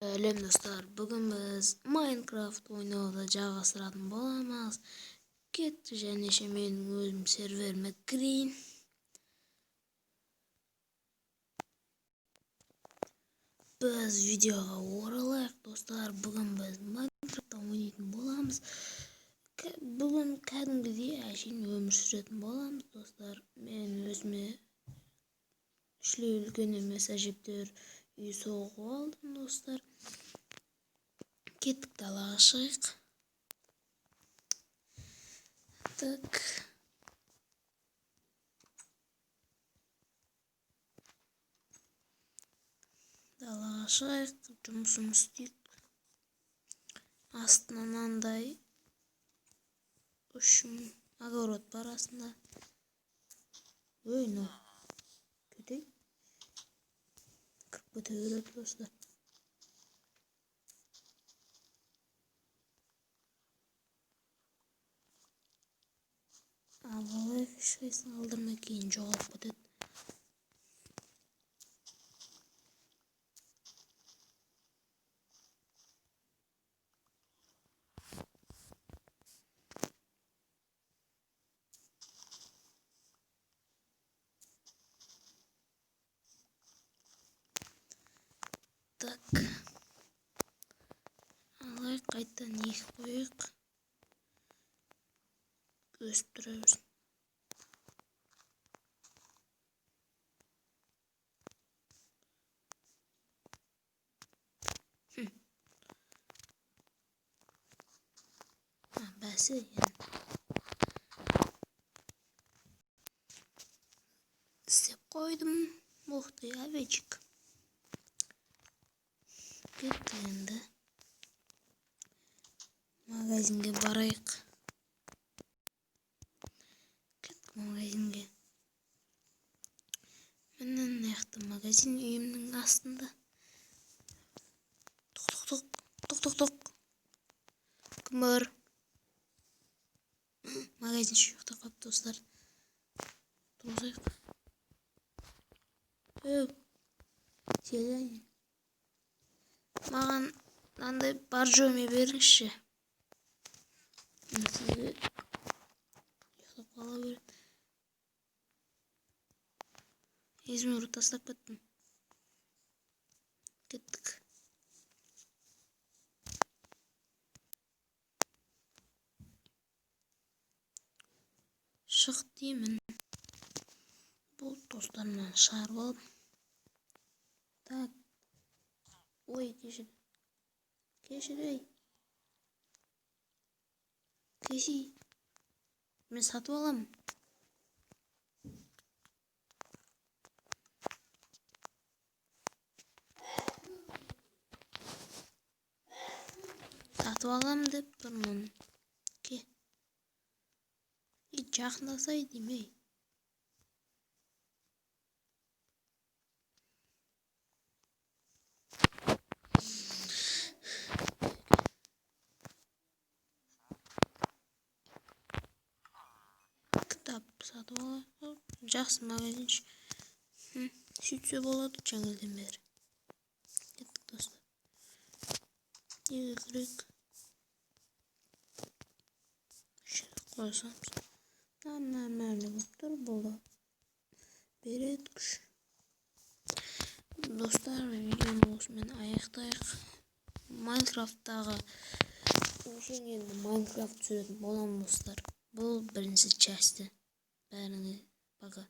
Сәлем, достар! Бүгін біз Майнкрафт ойнауды жалғастыратын боламыз. Кеттік, және менің өзім серверіме кірейін. Біз видеоға оралайық, достар. Бүгін біз Майнкрафтта ойнайтын боламыз. Бүгін кәдімгідей әшейін өмір сүретін боламыз, достар. Мен өзіме ішлей үлкен емес, әжептәуір үй соғып алдым, достар. Кеттік, далаға шығайық. Так, далаға шығайық, жұмысымызды істейік. Астына мынандай общем огород бар астында. Ой, мынау төтей кіріп кете береді, достар. Алып алайық, ешқайсысын қалдырмай, кейін жоғалып кетеді. Так, алайық, қайтадан егіп қояйық, өсіп тұра берсін. Бәсе, енді істеп қойдым. Ух ты, овечек! Кеттік, енді магазинге барайық. Кеттік магазинге. Міне, мына жақта магазин, үйімнің астында. Тоқ, тоқ, тоқ, тоқ, тоқ, тоқ! Кім бар? Магазинші ұйықтап қалыпты, достар. Тұрғызайық. Өу, селянин, маған мынандай боржоми беріңізші. Сізге ұйықтап қала береді. Изумруд тастап кеттім. Кеттік. Шық деймін. Болды, достар, мынаны шығарып алдым. Так, ой, кешір, кешір, ей, кешір, мен сатып аламын. Сатып аламын деп тұрмын. Ке, ей, жақындасай деймін, ей. Кітап сатып алайық. Жақсы магазинші. Сөйтсе болады жаңадан бері. Кеттік, достар, неге кірейік? Қоя саламыз. Нормально болып тұр бұл да, береді күш. Достар, видеоны осымен аяқтайық. Майнкрафттағы уже енді Майнкрафт түсіретін боламын, достар. Бұл бірінші часті. Бәріңе пока.